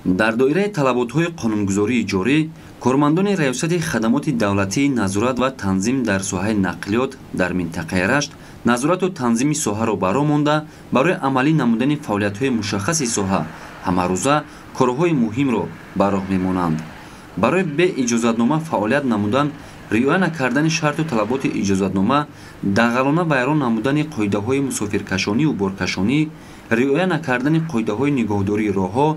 Дар доираи талаботҳои қонунгузории ҷорӣ, кормандони Раёсати хадамоти давлатии назорат ва танзим дар соҳаи нақлиёт дар минтақаи Рашт назорату танзими соҳаро ба роҳ монда, барои амалӣ намудани фаъолиятҳои мушаххаси соҳа ҳамарӯза корҳои муҳимро ба роҳ мемонанд. Барои беиҷозатнома фаъолият намудан, риоя накардани шарту талаботи иҷозатнома, дағалона вайрон намудани қоидаҳои мусофиркашониву боркашонӣ, риоя накардани қоидаҳои нигоҳдории роҳҳо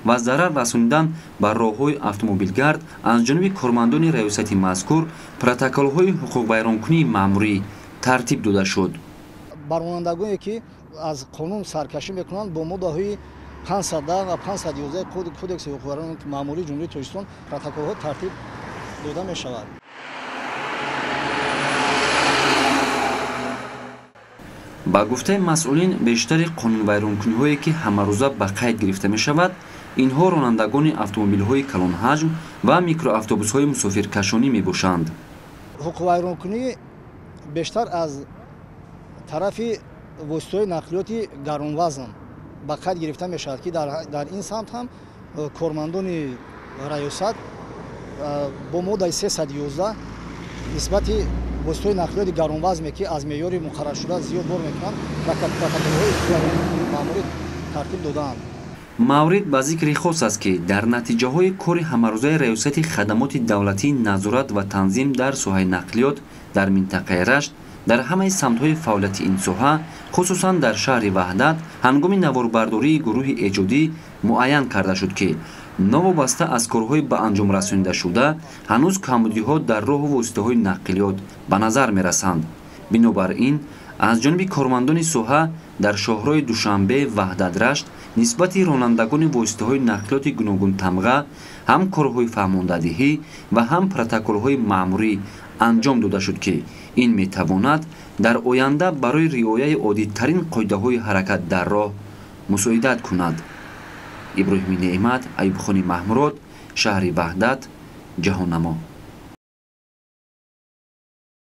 ва зарар расонидан ба роҳҳои автомобилгард аз ҷониби кормандони раёсати мазкур протоколҳои ҳуқуқвайронкунии маъмурӣ тартиб дода шуд. Ба ронандагоне ки аз қонун саркашӣ мекунанд, бо моддаҳои 510 ва 511 Кодекси ҳуқуқвайронкунии маъмурии Ҷумҳурии Тоҷикистон протоколҳо тартиб дода мешавад. Ба гуфтаи масъулин, бештари қонунвайронкуниҳое ки ҳамарӯза ба қайд гирифта мешавад, инҳо ронандагони автомобилҳои калонҳаҷм ва микроавтобусҳои мусофиркашонӣ мебошанд. Ҳуқуқвайронкунӣ бештар аз тарафи воситаҳои нақлиёти гаронвазн ба қайд гирифта мешавад, ки дар ин самт ҳам кормандони раёсат бо моддаи 311 нисбати воситаҳои нақлиёти гаронвазме, ки аз меъёри муқарраршуда зиёд бор мекунанд, протоколҳои маъмурӣ тартиб додаанд. Маврид ба зикри хос аст, ки дар натиҷаҳои кори ҳамарӯзаи Раёсати хадамоти давлатии назорат ва танзим дар соҳаи нақлиёт дар минтақаи Рашт дар ҳамаи самтҳои фаъолияти ин соҳа, хусусан дар шаҳри Ваҳдат, ҳангоми наворбардории гурӯҳи эҷодӣ муайян карда шуд, ки новобаста аз корҳои ба анҷом расонидашуда, ҳанӯз камбудиҳо дар роҳу воситаҳои нақлиёт ба назар мерасанд. Бинобар ин, аз ҷониби кормандони соҳа дар шоҳрои Душанбе Ваҳдат Рашт нисбати ронандагони воситаҳои нақлиёти гуногунтамға ҳам корҳои фаҳмондадиҳӣ ва ҳам протоколҳои маъмурӣ анҷом дода шуд, ки ин метавонад дар оянда барои риояи оддитарин қоидаҳои ҳаракат дар роҳ мусоидат кунад. Иброҳими Неъмат, Аюбхони Маҳмурод, шаҳри Ваҳдат, Ҷаҳоннамо.